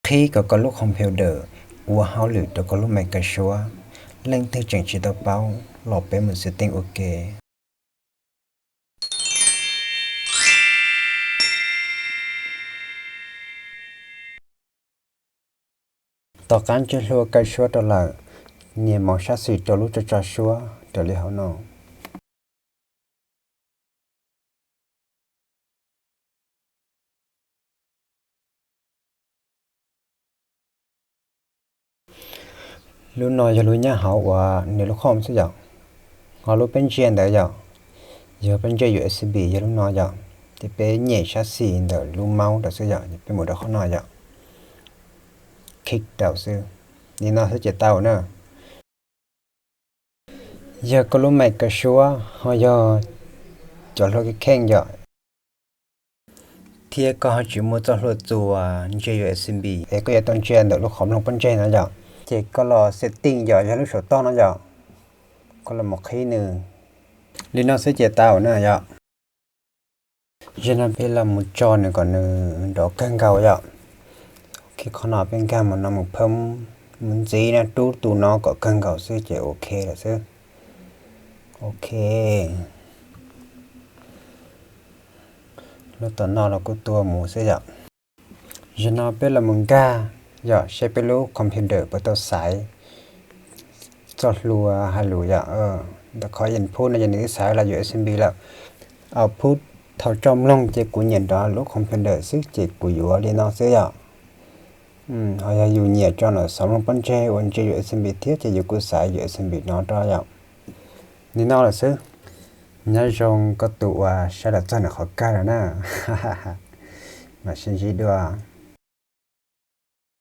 Qhib kom koj lub computer ua hauj lwm rau koj lub Mac kawg suab. Leej twg tseem tsis tau paub los peb mus setting ua ke. Tom qab ntsia hlua kawg suab rau lawm, nias mauv sab xis rau lub tso tso suab raws li hauv no. Lub no yog lub nyob hauv uas nws lub khoom xwb yom. Ho lub peb ntsia ntawd yom, yog peb ntsia U S B yog lub no yom. Ces peb nyem sab xis ntawm lub mouse rau xwb yom, peb mus rau qhov no yom. Click rau xwb, li no xwb ces tau na. Yog koj lub Mac kawg suab ho yog cov hlua kheej kheej yom, thiab koj ho tsis muaj txoj hlua txuas ntsia U S B, es koj yuav tau ntsia ntawm lub qhov mloog pob ntseg no yom. Ces koj los setting yom, yog lub saum toj no yom, koj los mus qhib nws li no xwb ces tau na yom. Zaum no peb los mus tso nws kom nws nrov kawg nkaus yom. Ok, qhov no peb nkag mus no mus phab, mus ntxiv no rub tus no kom kawg nkaus xwb ces ok lawm xwb. Ok, lub tom no los kuj tua mus xwb yom. Zaum no peb los mus nkag yom, seb peb lub computer puas tau xaiv txoj hlua hais lus yom. Ntawm qhov input no ces nws twb xaiv los U S B lawm. Output thaum tso mloog ces kuv nyiam nrov lub computer xwb ces kuv yuav li no xwb yom. Ho yog yus nyiam tso ntawm xov mloog pob ntseg uas ntsia U S B thiab ces yus kuj xaiv U S B no rau yom. Li no lawm xwb. Nyob zoo koj tus uas saib los txog ntawm qhov kawg lawm na. Mam sib ntsib dua.